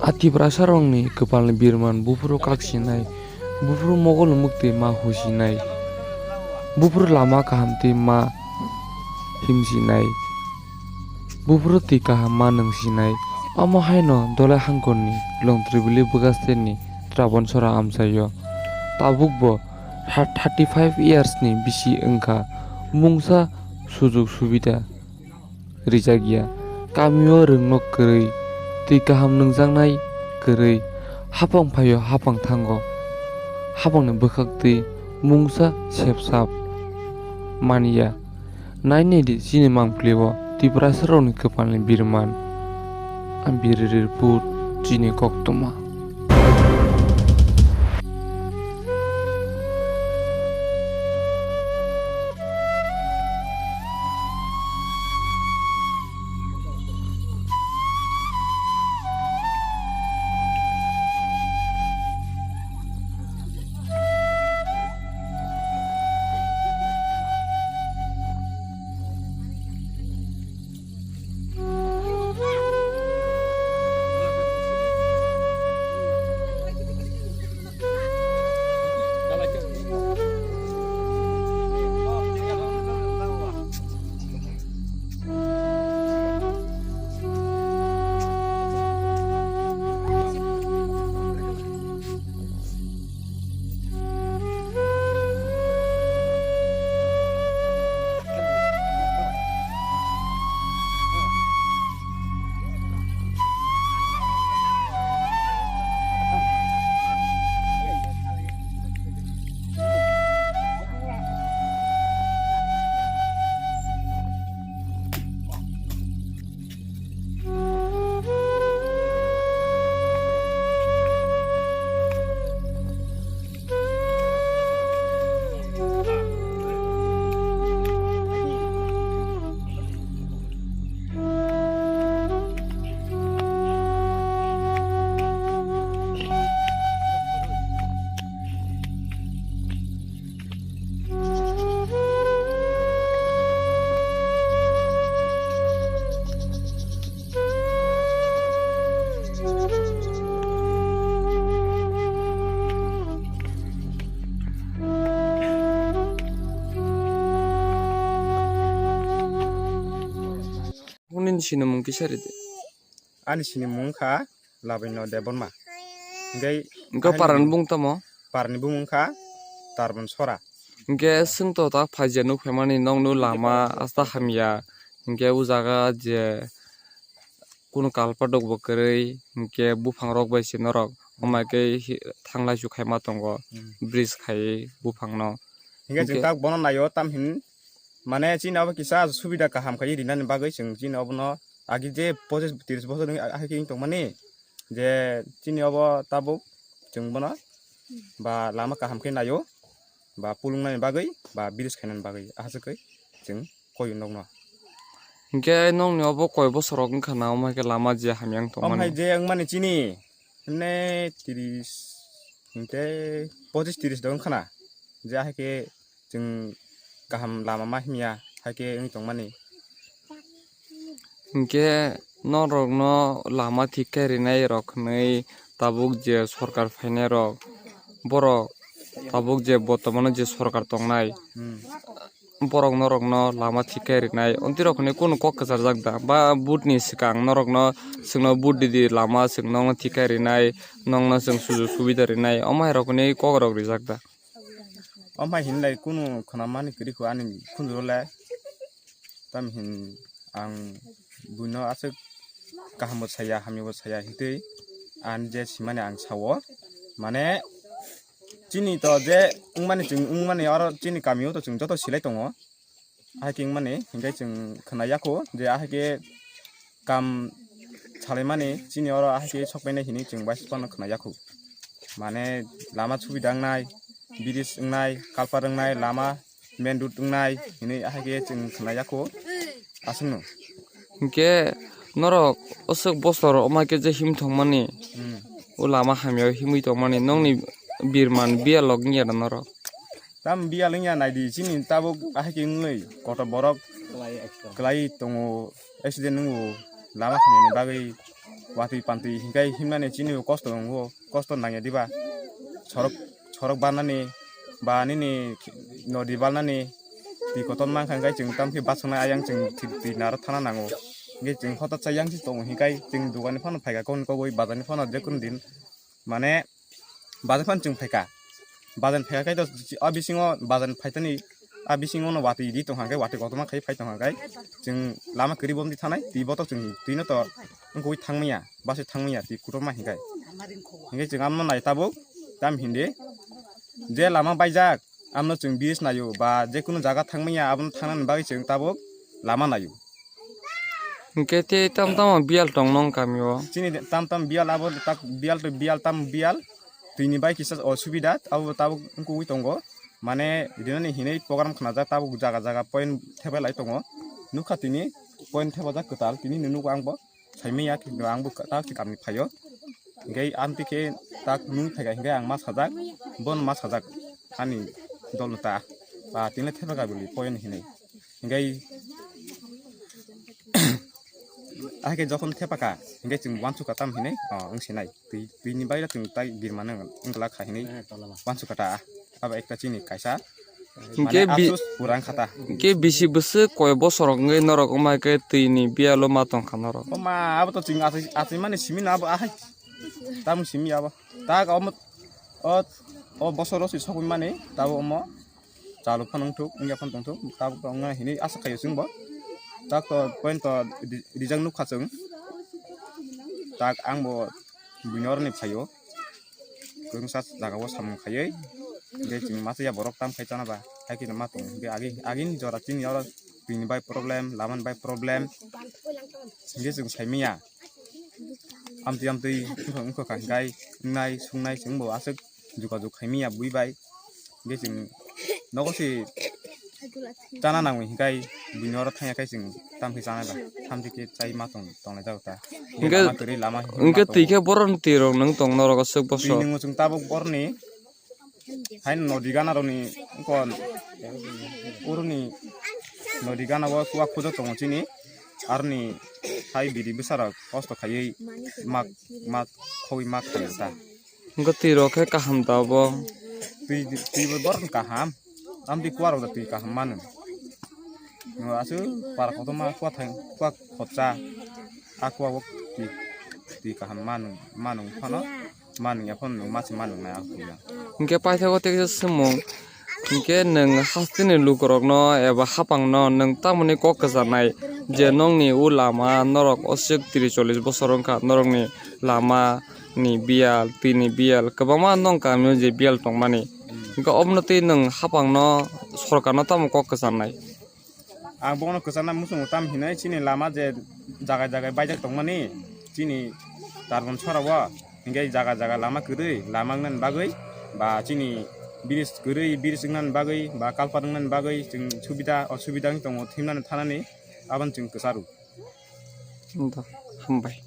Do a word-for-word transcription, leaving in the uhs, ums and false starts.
A Tiprasarokni kwpalni birman buphuru kak sinai, buphuru mogolni mwktwi ma husinai, buphuru lama kaham twi ma himsinai, buphuru twi kaham ma nwngsinai. Omo haino Dolai Hangkorni Longtribili bwkha sterni Trabonsora amchaio. Tabukbo tha-, thirty five years ni bisi wngkha, mungsa sujug subida rijak ya. Kamio rwngno kwrwi, twi kaham nwngjaknai kwrwi, hapang phaio hapang thango, hapangni bwkhak twi mungsa sepsap man ya. Nai naidi chini mangpili o Tiprasarokni kwpalni birman. Ang Biriri report, chini koktwma. Nini sinimung kisa ridi. Ani sinimung wngkha Labino Debbarma. Hingke Hingke ahai parani nini bung tamo? Parani bung wngkha Tarbon Sora. Hingke swngto ta phaijya nukphaimani nokno lama asta hamya. Hingke o jaga je kunu kalpatok bo kwrwi, hingke buphang rok bai se norok. Omo khe hi-, thanglai su khaima tongo, Hmm. Bridge khai buphang no. Hingke Hingke chwng tak bono naio, tam hin mane chini abo kisa subida kaham khai rinani bagwi chwng chini obono agi je pochish tris bochor ni ahai khe wng tongmani je chini obo tabuk chwng bono ba lama kaham khe naio ba pulung nani bagwi ba bridge khainani bagwi ahaswk khe chwng koi nokno. Hingke nokni obo koi bosorok wngkha na omo hai khe lama je hamya wng tongmani? Omo hai je wngmani chini himne tris hingke pochish tris do wngkha na je ahai khe chwng kaham lama ma himya hai khe wng tongmani. Hingke norokno lama thik khe rinai rok hwnwi tabuk je sorkar phainai rok borok tabuk je botomano je sorkar tongnai Hmm. borok norokno lama thik khe rinai ontwi rok hwnwi kunu kok kwcharjak da ba vote ni swkang norokno chwngno vote ridi lama chwng nokno thik khe rinai nokno chwng sujug subida rinai omo hai rok hwnwi kok rok rijak da. Omo hai hinlai kunu khwnamani kwrwi kho ani khunjuro le. Tamhin ang buino aswk kaham bo saya, hamya bo saya hintwi ani je simani ang sao. Mane chini to je wngmani chwng wngmani oro chini kamio to chwng joto silai tongo. Ahai khe wngmani hinkhe chwng khna yakho je ahai khe kam salaimani chini oro ahai khe sokpainai hinwi chwng bai phano khna yakho. Mane lama subida wngnai, bridge wngnai, kalpar wngnai, lama main road wngnai hinwi ahai khe chwng khna yakho aswkno. Hinkhe norok aswk bosor omo khe je him thangmani, Hmm. O lama hamya himwi tongmani nokni birman biyalok wngya da norok? Tam biyal wngya naidi chini tabuk ahai khe wngwi kotor borok kwlai tongo, accident wngo lama hamyani bagwi. watwi pantwi hinkhai himnani chini kosto wngo, kosto nangya diba? Sorok, sorok barnani ba nini nodi barnani twi kotor mankha hinkhai chwng tamokhe bachuknai ayang chwng twi, twi naro thana nango. Hinkhai chwng hotok cha yang se tongo hinkhai chwng dogani phano phaikha kok ni kok bai bazar ni phano jekunu din mane bazar phano chwng phaikha. Bazar phaikha khai to a bisingo bazar phaitani a bisingo no watwi di tongkha khe watwi kotorma khai phai tongkha khai chwng lama kwrwi bomdi thanai twi botok chwng twi no to wngkui thangmaya basi thangmaya twi kotorma hinkhai. Hinkhai chwng amno nai tabuk tam hindi je lama baijak amno chwng bridge naio ba jekunu jaga thangmaya abono thangnani bagwi chwng tabuk lama naio. Hingke tei tam tamo biyal tong nong kami o. Chini tam tam biyal abo tak biyal to biyal tam biyal. Twini bai kisa osubida abo tabuk wngkugwi tongo. Mane rinani hinwi program khnajak tabuk jaga jaga point thebelai tongo. Nukha tini point thebajak kwtal tini nugo ang bo. Saimanya kintu ang bo tak kami phaio. Hingke amtwi khe tak nung phaikha hingke ang ma sajak. Bon ma sajak ani dol ta. Ba tini thebaka bili point hinwi. Hingke ahai khe jokhon thepaka hingke chwng wansukha tam hinwi wngsinai twi twini baira chwng tai birmani wngla kha hinwi wansukha ta abo ekta chini kaisa. Hingke mane bi- afsus pura wngkha ta. Hingke bisi bwswk koi bosor wngwi norok wngma khe twini biyalo ma tongkha norok. Oma abo to chwng achai achai mani simi no abo ahai tamung simi abo tak omo o o bosoro se sokwi mani tabo omo. Chaluk phano wngthuk wngya phano tongthuk tabuk wngna hinwi asa khaio chwngbo tak to point to rijak nukha chwng tak angbo buino oroni phaio kwrwngsa jagao samung khaiwi hingke chwng masa ya borok tam khai chana ba hai kheno ma tongo hingke agini jora chini oro twini bai problem lamani bai problem hingke chwng saimanya. Amtwi amtwi wngkha wngkha kha hinkhai wngnai sungnai chwngbo aswk jukajwk khaimanya bui bai. Hingke chwng nogo se chana nangwi hinkhai buino oro thangya khai chwng tamkhe chanai ba hamtwi khe chai ma tong tongnai jago ta. Hingke lama kwrwi lama hingke twi khe boroni twi rok nwng tong norok aswk bosor. Twi nwng chwng tabuk boroni Hai nodi gana rokni kon uruni nodi gana o kuwa khujo tongo chini aroni hai biri bwsarok kosto khaiwi mak mak khogwi mak khaio ta. Hwnkhe twi rok khe kaham da obo? Twi twi bo borok kaham amtwi kuwa rok da twi kaham manu. Aswk para kotorma kuwa thang kuwa khotsa a kuwa o twi twi kaham manu manu phano. Manung ya phone nung masi manung na ang puila. Hingke paithago tei kisa swngmung. Hingke nwng hasteni lukurokno eba hapangno nwng tamoni kok kwcharnai je nokni o lama norok oswk tris chollish bosor wngkha norokni lama ni biyal twini biyal kwbangma nong kamio je biyal tongmani. Hingke obono tei nwng hapangno sorkarno tamo kok kwcharnai? Ang bono kwchangna muchungo tam hinwi chini lama je jaga jaga baijak tongmani chini Tarbon sora o hingke jaga jaga lama kwrwi lama wngnani bagwi ba chini bridge kwrwi bridge wngnani bagwi ba culvert wngnani bagwi chwng subida osubida wng tongo thwimnani thanani aboni chwng kwcharo. Hambai.